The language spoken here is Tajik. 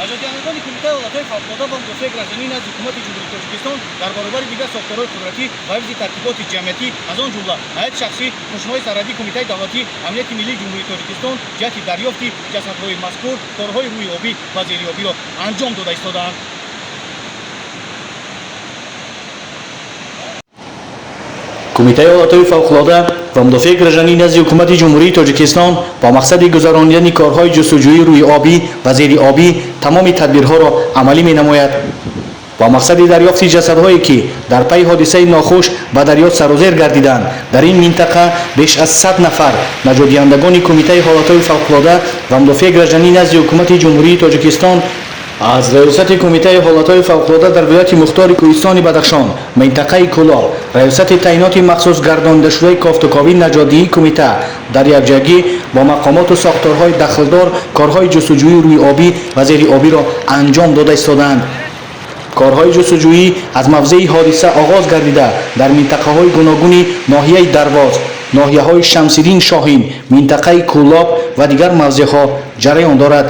Наҷотдиҳандагони Кумитаи ҳолатҳои фавқулода ва мудофиаи гражданӣ назди Ҳукумати Ҷумҳурии Тоҷикистон дар баробари дигар сохторҳои қудратӣ ва ҳифзи тартиботи ҷамъиятӣ, аз он ҷумла ҳайати шахсӣ, қӯшунҳои сарҳадии Кумитаи давлатии амнияти миллии Ҷумҳурии Тоҷикистон ҷиҳати дарёфти ҷасадҳои мазкур корҳои рӯиобӣ ва зериобиро анҷом дода истодаанд. Кумитаи ҳолатҳои фавқулода ва мудофиаи гражданӣ назди Ҳукумати Ҷумҳурии Тоҷикистон бо мақсади гузаронидани корҳои ҷустуҷӯии рӯиобӣ ва зериобӣ тамоми тадбирҳоро амалӣ менамояд. Бо мақсади дарёфти ҷасадҳое, ки дар пайи ҳодисаи нохуш ба дарё сарозер гардиданд, дар ин минтақа беш аз 100 нафар наҷотдиҳандагони Кумитаи ҳолатҳои фавқулода ва мудофиаи гражданӣ назди Ҳукумати Ҷумҳурии Тоҷикистон аз Раёсати Кумитаи ҳолатҳои фавқулода дар вилояти мухтори Кӯҳистони Бадахшон, минтақаи Кӯлоб, Раёсати таъиноти махсус гардонидашудаи кофтукови наҷотдиҳии кумита дар якҷоягӣ бо мақомоту сохторҳои дахлдор корҳои ҷустуҷӯии рӯиобӣ ва зериобиро анҷом дода истодаанд. Корҳои ҷустуҷӯӣ аз мавзеи ҳодиса оғоз гардида, дар минтақаҳои гуногуни ноҳияи Дарвоз, ноҳияҳои Шамсиддин Шоҳин, минтақаи Кӯлоб ва дигар мавзеъҳо ҷараён дорад.